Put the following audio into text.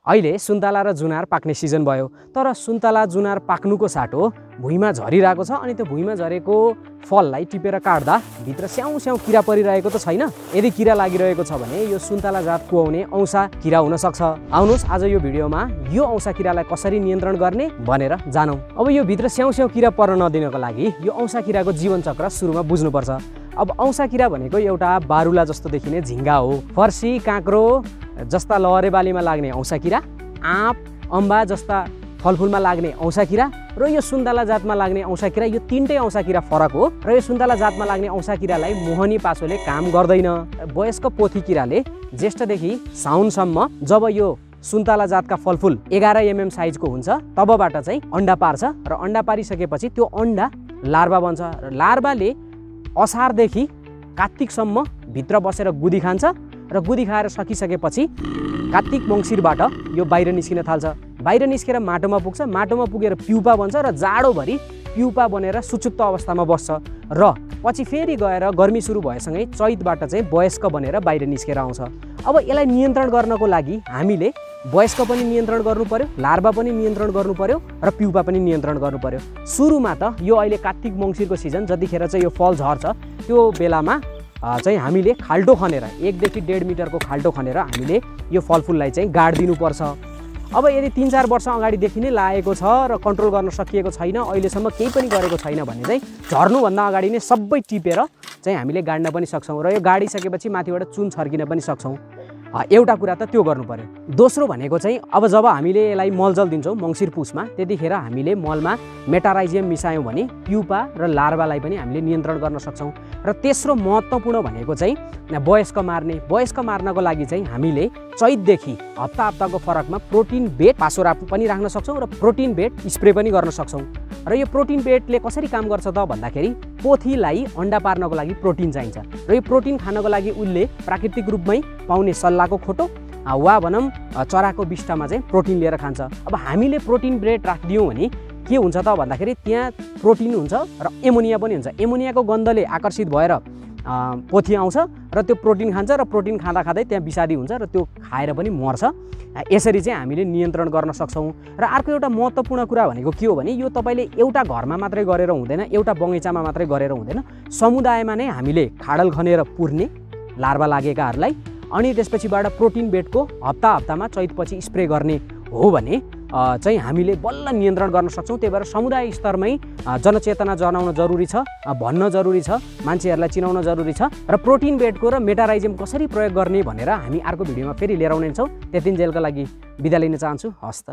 अहिले सुन्तला र जुनार पाक्ने सिजन भयो, तर सुन्तला जुनार पाक्नुको साटो भुइँमा झरिरहेको छ अनि त्यो भुइँमा झरेको फललाई टिपेर काट्दा भित्र स्याउ स्याउ किरा परिरहेको त छैन। यदि किरा लागिरहेको छ भने यो सुन्तला जात कुहाउने औसा किरा हुन सक्छ। आउनुहोस् आज यो भिडियोमा यो औसा किरालाई कसरी नियन्त्रण गर्ने भनेर जानौँ। अब यो भित्र स्याउ स्याउ किरा पर्न नदिनको लागि यो औसा किराको जीवन चक्र सुरुमा बुझ्नुपर्छ। अब औसा किरा भनेको एउटा बारुला जस्तो देखिने झिङ्गा हो। फर्सी काँक्रो जस्ता लहरे बालीमा लाग्ने औसा किरा, आँप अम्बा जस्ता फलफुलमा लाग्ने औसा किरा र यो सुन्तला जातमा लाग्ने औसा किरा, यो तीनटै औसा किरा फरक हो। र यो सुन्तला जातमा लाग्ने औसा किरालाई मोहनी पासोले काम गर्दैन। वयस्क पोथी किराले ज्येष्ठदेखि साउनसम्म जब यो सुन्तला जातका फलफुल 11 mm साइजको हुन्छ तबबाट चाहिँ अन्डा पार्छ र अन्डा पारिसकेपछि त्यो अन्डा लार्वा बन्छ र लार्वाले असारदेखि कार्तिकसम्म भित्र बसेर गुदी खान्छ र गुदी खाएर सकिसकेपछि कार्तिक मङ्सिरबाट यो बाहिर निस्किन थाल्छ। बाहिर निस्केर माटोमा पुग्छ, माटोमा पुगेर प्युपा बन्छ र जाडोभरि प्युपा बनेर सुचुप्त अवस्थामा बस्छ र पछि फेरि गएर गर्मी सुरु भएसँगै चैतबाट चाहिँ वयस्क बनेर बाहिर निस्केर आउँछ। अब यसलाई नियन्त्रण गर्नको लागि हामीले वयस्क पनि नियन्त्रण गर्नु पर्यो, लार्वा पनि नियन्त्रण गर्नु पर्यो र प्युपा पनि नियन्त्रण गर्नु पर्यो। सुरुमा त यो अहिले कार्तिक मङ्सिरको सिजन जतिखेर चाहिँ यो फल झर्छ त्यो बेलामा चाहिँ हामीले खाल्टो खनेर 1 देखि 1.5 मिटरको खाल्टो खनेर हामीले यो फलफुललाई चाहिँ गाड दिनुपर्छ। अब यदि 3-4 वर्ष अगाडिदेखि नै लागेको छ र कन्ट्रोल गर्न सकिएको छैन, अहिलेसम्म केही पनि गरेको छैन भने चाहिँ झर्नुभन्दा अगाडि नै सबै टिपेर चाहिँ हामीले गाड्न पनि सक्छौँ र यो गाडिसकेपछि माथिबाट चुन छर्किन पनि सक्छौँ। एउटा कुरा त त्यो गर्नु पर्यो। दोस्रो भनेको चाहिँ अब जब हामीले यसलाई मलजल दिन्छौँ मङ्सिर पुसमा त्यतिखेर हामीले मलमा मेटाराइजियम मिसायौँ भने प्युपा र लार्वालाई पनि हामीले नियन्त्रण गर्न सक्छौँ। र तेस्रो महत्त्वपूर्ण भनेको चाहिँ वयस्क मार्नको लागि चाहिँ हामीले चैतदेखि हप्ताको फरकमा प्रोटिन बेड पासोरा पनि राख्न सक्छौँ र प्रोटिन बेड स्प्रे पनि गर्न सक्छौँ। र यो प्रोटिन बेडले कसरी काम गर्छ त भन्दाखेरि पोथीलाई अन्डा पार्नको लागि प्रोटिन चाहिन्छ र यो प्रोटिन खानको लागि उसले प्राकृतिक रूपमै पाउने सल्लाको खोटो वा भनौँ चराको बिष्टमा चाहिँ प्रोटिन लिएर खान्छ। अब हामीले प्रोटिन बेड राखिदियौँ भने के हुन्छ त भन्दाखेरि त्यहाँ प्रोटिन हुन्छ र एमोनिया पनि हुन्छ। एमोनियाको गन्धले आकर्षित भएर पोथी आउँछ र त्यो प्रोटिन खान्छ र प्रोटिन खाँदा त्यहाँ विषादी हुन्छ र त्यो खाएर पनि मर्छ। यसरी चाहिँ हामीले नियन्त्रण गर्न सक्छौँ। र अर्को एउटा महत्त्वपूर्ण कुरा भनेको के हो भने यो तपाईँले एउटा घरमा मात्रै गरेर हुँदैन, एउटा बगैँचामा मात्रै गरेर हुँदैन, समुदायमा नै हामीले खाडल खनेर पुर्ने लार्वा लागेकाहरूलाई अनि त्यसपछिबाट प्रोटिन बेडको हप्तामा चैतपछि स्प्रे गर्ने हो भने चाहिँ हामीले बल्ल नियन्त्रण गर्न सक्छौँ। त्यही भएर समुदाय स्तरमै जनचेतना जनाउन जरुरी छ, भन्न जरुरी छ, मान्छेहरूलाई चिनाउन जरुरी छ र प्रोटिन बेडको र मेटाराइजियम कसरी प्रयोग गर्ने भनेर हामी अर्को भिडियोमा फेरि लिएर आउने छौँ। त्यतिन्जेलको लागि बिदा लिन चाहन्छु। हस्त।